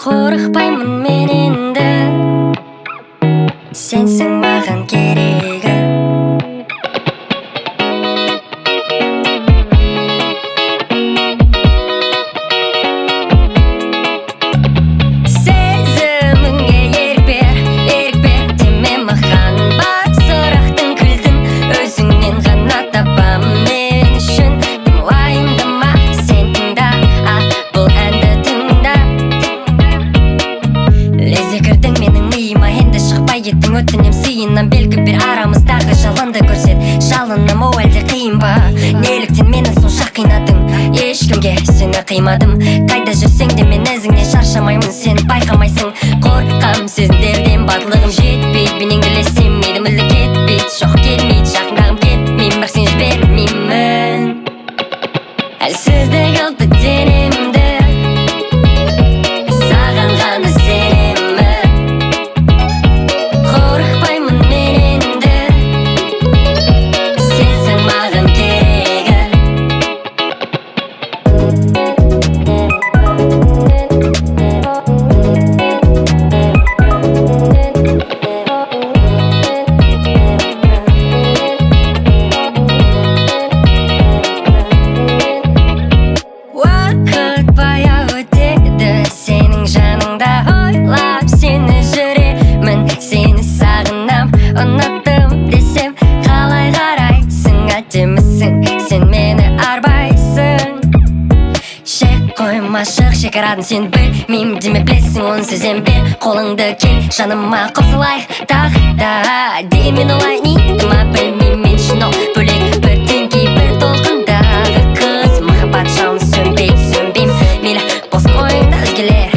Қорықпаймын мен енді, сенсің маған керегі. Сезіміңе ерік бер, ерік бер деме маған. Бар сұрақтың кілтін өзіңнен ғана табамын. Мен үшін тым уайымдама, сен тыңда, а бұл әнді тыңда. Лезде кірдің менің миыма, енді шықпай кеттің, өтінем сыйынан. Белгі бер, арамыздағы жалғанды көрсет. Жалыным, оу, әлде қиын ба? Неліктен мені сонша қинадың? Ешкімге сені қимадым. Қайда жүрсең де, мен ізіңнен шаршамаймын, сен байқамайсың. Қорқам сезімдерден, батылдығым жетпейді. Бейнеңді ілесемейді, мүлде кетпейді, жоқ, келмейді. Жақындағым келмеймін, бірақ сені жібермеймін. Әлсіздік алды денемді, саған ғана сенемін. Қорықпаймын мен енді, сенсің маған керегі. Уақыт баяу өтеді сенің жаныңда, ойлап сені жүремін, сені сағынам. Ұнаттым десем, қалай қарайсың? Әдемісің, сен мені арбайсың. Шек қойма, шық шекарадан, сен білмеймін деме, білесің онсыз. Сен бер қолыңды, кел жаныма, қосылайық тағы да. Дегенмен олай ниетім ма, білмеймін, мен үшін ол бөлек бірдеңке. Бір толқындағы қыз, махаббат жалыны сөнбейді, сөнбеймін. Мейлі, болсын ойыңда өзгелер.